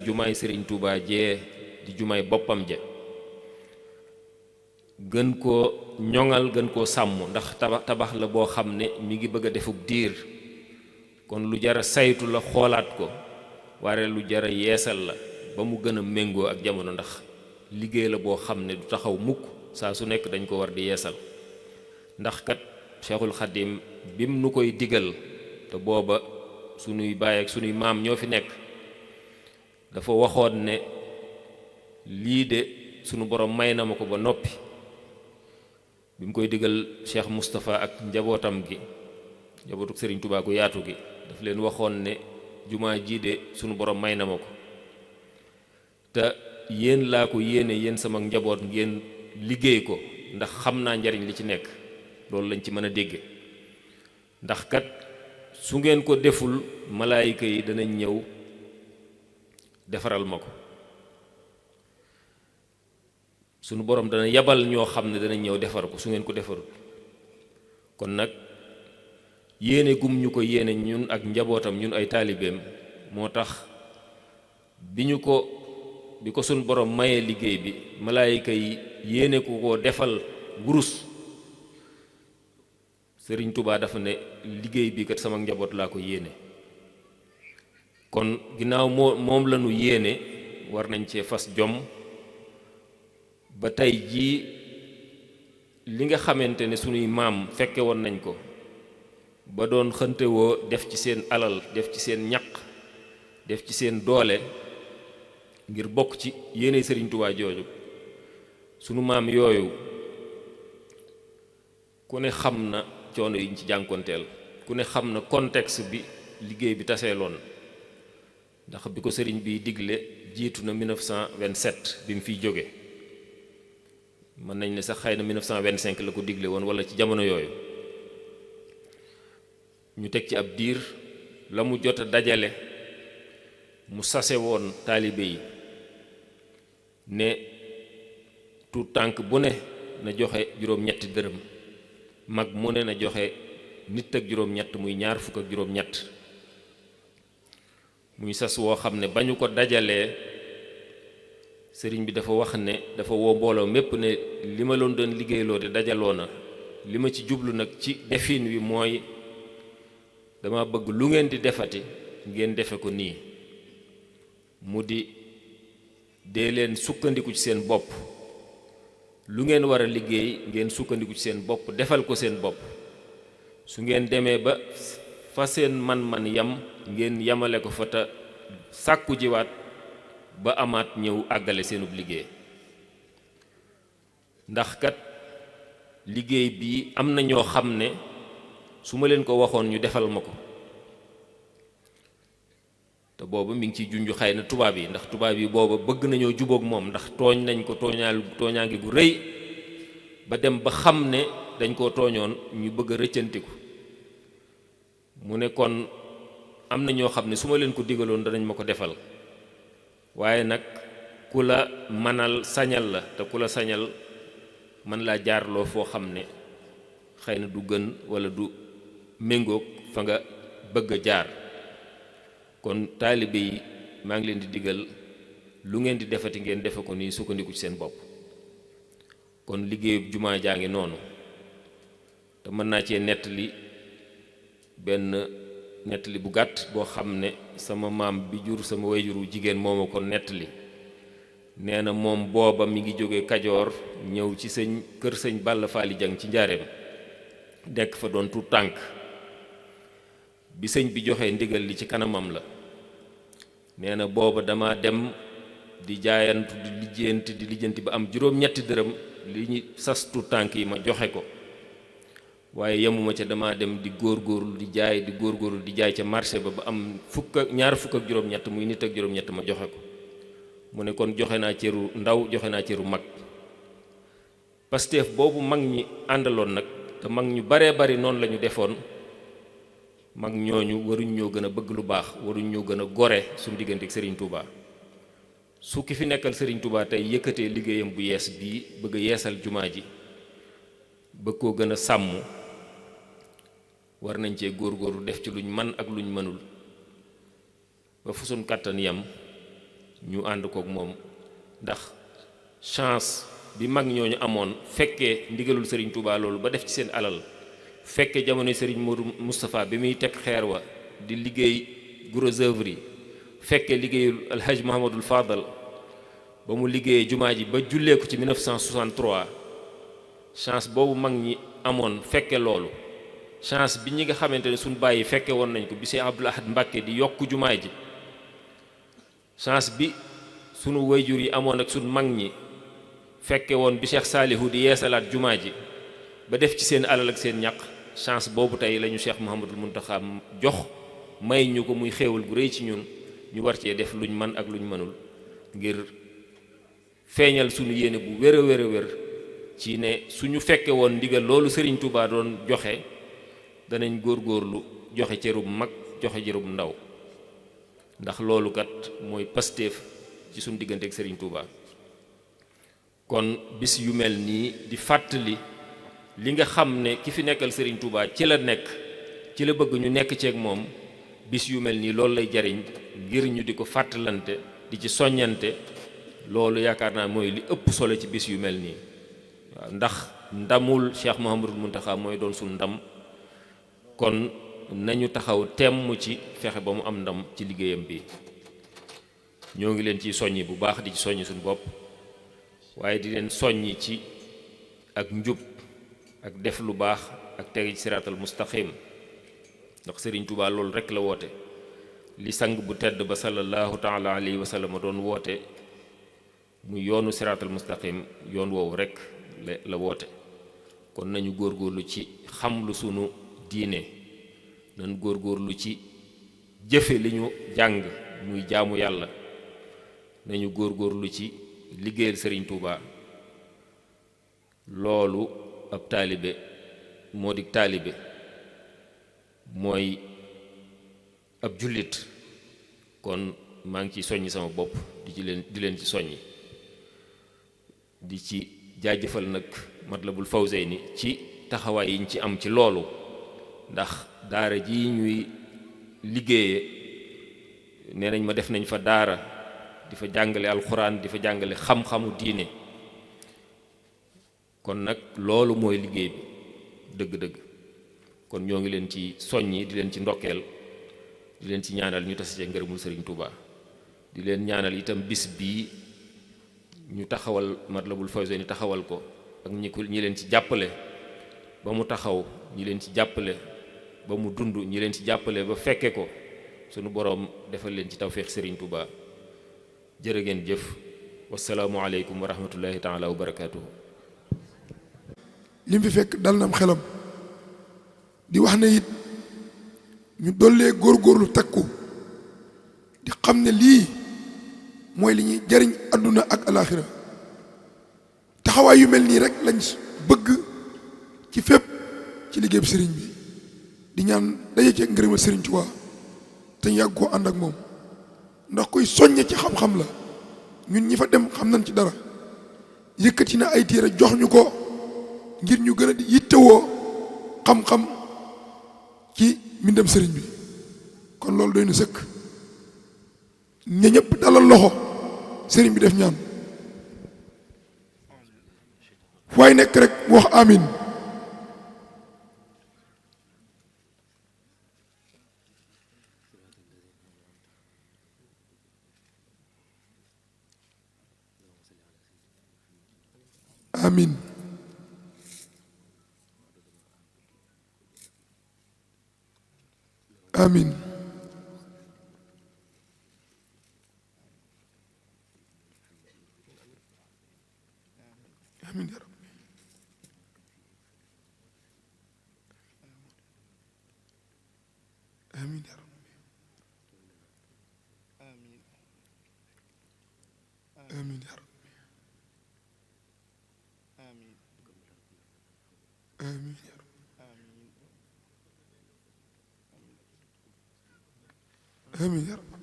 jumaay Serigne Touba jee di jumaay boppam je gën koo ñoŋal gën koo sàmm ndax tabax la boo xam ne mi ngi bëgg a defub diir kon lu jara saytu la xoolaat ko waaye lu jara yeesal la ba mu gën a méngoo ak jamono ndax liggéey la boo xam ne du taxaw mukk saa su nekk dañ ko war di yeesal ndax kat Cheikhul Khadim bim nu koy digal te booba sunuy baay ak sunuy maam ñoo fi nekk dafa waxoon ne lii de sunu borom may na ma ko ba noppi bi mu koy digal Cheikh Moustapha ak njabootam gi njabootu Serigne Touba gu yaatu gi daf leen waxoon ne jumaa jii de sunu borom may na ma ko te yéen laa ko yéene yéen sama njaboot ngeen liggéey ko ndax xam naa njariñ li ci nekk loolu lañ ci mën a dégge ndax kat su ngeen ko deful malaayika yi danañ ñëw defaral ma ko sunu borom dana yabal ñoo xam ne danañ ñëw defar ko su ngeen ko defarul kon nag yéene gum ñu ko yéene ñun ak njabootam ñun ay taalibeem moo tax bi ko sunu borom mayee liggéey bi malaayika yi yéene ku ko defal wurus Sëriñ Touba dafa ne liggéey bi kat sama njaboot laa ko yéene kon ginnaaw moom lañu yéene war nañ cee fas jom ba tey jii li nga xamante ne sunuy maam fekke woon nañ ko ba doon xëntewoo def ci seen alal def ci seen ñaq def ci seen doole ngir bokk ci yéene Sëriñ Touba jooju sunu maam yooyu ku ne xam na coono yi ñu ci jànkonteel ku ne xam na contexte bi liggéey bi taseeloon ndax bi ko sëriñ bi digle jiitu na 1927 bi mu fiy jóge mën nañ ne sax xëy na 1925 la ko digle woon wala ci jamono yooyu ñu teg ci ab diir la mu jot a dajale mu sase woon taalibe yi ne tuut tànk bu ne na joxe juróom-ñetti dërëm mag mu ne na joxe nit ak juróom-ñett muy ñaar fukk ak juróom-ñett muy sas woo xam ne ba ñu ko dajalee sëriñ bi dafa wax ne dafa woo mbooloo mépp ne li ma loon doon liggéeyloo de dajaloo na li ma ci jublu nag ci defin wi mooy dama bëgg lu ngeen di defati ngeen defe ko nii mu di dee leen sukkandiku ci seen bopp lu ngeen war a liggéey ngeen sukkandiku ci seen bopp defal ko seen bopp su ngeen demee ba fa seen man-man yam ngeen yamale ko fa te sàkku jiwaat ba amaat ñëw àggale seenub liggéey ndax kat liggéey bii am na ñoo xam ne su ma leen ko waxoon ñu defal ma ko te booba mi ngi ciy junj xëy na tubaab yi ndax tubaab yi booba bëgg nañoo jubóog moom ndax tooñ nañ ko tooñaangi gu rëy ba dem ba xam ne dañ koo tooñoon ñu bëgg a rëccantiku mu ne kon am na ñoo xam ne su ma leen ko digaloon danañ ma ko defal waaye nag ku la manal sañal la te ku la sañal man laa jaarloo foo xam ne xëy na du gën wala du méngoog fa nga bëgg a jaar kon taalibe yi maa ngi leen di digal lu ngeen di defati ngeen defe ko nii sukkandiku ci seen bopp kon liggéeyu jumaa jaa ngi noonu te mën naa cee nettali benn nettali bu gàtt boo xam ne sama maam bi jur sama wayjuru jigéen moo ma ko nettali nee na moom booba mi ngi jóge Kajoor ñëw ci kër sëñ Balla Faali Jang ci njaareem dekk fa doon tuut tànk bi sëñ bi joxe ndigal li ci kanamam la nee na booba dama dem di jaayantu di lijjanti ba am juróom-ñetti dërëm li ñu sas tuut tànk yi ma joxe ko waaye yemuma ca dama dem di góorgóorlu di jaay ca marché ba am ñaar fukk ak juróom-ñett muy nit ak juróom-ñett ma joxe ko mu ne kon joxe naa cëru ndaw joxe naa cëru mag Pastef boobu mag ñi àndaloon nag te mag ñu baree bari noonu la ñu defoon mag ñooñu waruñ ñoo gën a bëgg lu baax waruñ ñoo gën a gore suñu diggante ak Serigne Touba su ki fi nekkal Serigne Touba tey yëkkatee liggéeyam bu yees bii bëgg a yeesal jumaa ji bëgg koo gën a sàmm war nañ cee góorgóorlu def ci luñ man ak luñ mënul ba fu suñ kàttan yam ñu ànd kook moom ndax chance bi mag ñooñu amoon fekkee ndigalul Serigne Touba loolu ba def ci seen alal fekkee jamono Serigne Modou Moustapha bi muy teg xeer wa di liggéey gros œuvre yi fekkee liggéeyul Alhaj Mahamadul Fadal ba mu liggéeyee jumaa ji ba jullee ko ci 1963 chance boobu mag ñi amoon fekke loolu chance bi ñi nga xamante ne suñ bàyyi fekke woon nañ ko bi Cheikh Abdoul Ahad Mbacké di yokk jumaa ji chance bi sunu wayjur yi amoon ak suñ mag ñi fekke woon bi Cheikh Saalihu di yeesalaat jumaa ji ba def ci seen alal ak seen ñaq chance boobu tey lañu Cheikh Mouhamadul Mountakha jox may ñu ko muy xéewal gu rëy ci ñun ñu war cee def luñ man ak luñ mënul ngir feeñal sunu yéene bu wér a wér a wér ci ne suñu fekke woon ndigal loolu Serigne Touba doon joxe danañ góorgóorlu joxe cërub mag joxe cërub ndaw ndax loolu kat mooy pasteef ci suñu diggante ak Serigne Touba. kon bis yu mel nii di fàttali li nga xam ne ki fi nekkal Serigne Touba ci la nekk ci la bëgg ñu nekk ceeg moom bis yu mel nii loolu lay jariñ ngir ñu di ko fàttalante di ci soññante loolu yaakaar naa mooy li ëpp solo ci bis yu mel nii waaw ndax ndamul Cheikh Mouhamadul Mountakha mooy doon suñu ndam kon nañu taxaw temm ci fexe ba mu am ndam ci liggéeyam bi ñoo ngi leen ciy soññi bu baax di ci soññi suñu bopp waaye di leen soññi ci ak njub ak def lu baax ak tege ci siraatal mustaqim ndax Serigne Touba loolu rek la woote li sang bu tedd ba sallallahu taala alayhi wa sallam doon woote mu yoonu siraatal mustaqim yoon woowu rek la woote kon nañu góorgóorlu ci xam lu sunu diine nañu góorgóorlu ci jëfe li ñu jàng muy jaamu yàlla nañu góorgóorlu ci liggéeyal Serigne Touba loolu ab taalibe moo di taalibe mooy ab jullit kon maa ngi ci soññi sama bopp di leen ci soññi di ci jaajëfal nag Matlabul Fawzayni ci taxawaay yi ñu ci am ci loolu ndax daara ji ñuy liggéeye nee nañ ma def nañ fa daara di fa jàngale alxuraan di fa jàngale xam-xamu diine kon nag loolu mooy liggéey bi dëgg-dëgg kon ñoo ngi leen ci soññi di leen ci ndokkeel di leen ci ñaanal ñu tase ci ngërëmul Serigne Touba di leen ñaanal itam bis bii ñu taxawal Matlabul Fawzayni taxawal ko ak ñi leen ci jàppale ba mu taxaw ñi leen ci jàppale ba mu dund ñi leen ci jàppale ba fekke ko sunu boroom defal leen ci tawféex Serigne Touba jërë ngeen jëf wasalaamu aleykum wa rahmatullahi taala wa barakaatuhu. li mu fi fekk dal na am xelam di wax ne it ñu dollee góorgóorlu takku di xam ne lii mooy li ñuy jariñ àdduna ak alaaxira taxawaay yu mel nii rek lañ bëgg ci fépp ci liggéey bi sëriñ bi di ñaan daje ci ngërëmal Sëriñ Tuubaa te ñu yàgg koo ànd ak moom ndax koy soññe ci xam-xam la ñun ñi fa dem xam nañ ci dara yëkkati na ay téere jox ñu ko ngir ñu gën a di yittewoo xam-xam ci mbindam sëriñ bi kon loolu doy na sëkk ña ñëpp dalal loxo sëriñ bi def ñaan waaye nekk rek mu wax amin amin amin amin ya rabbi amin ya rabbi amin ya rabbi amin ya rabbi amin ya rabbi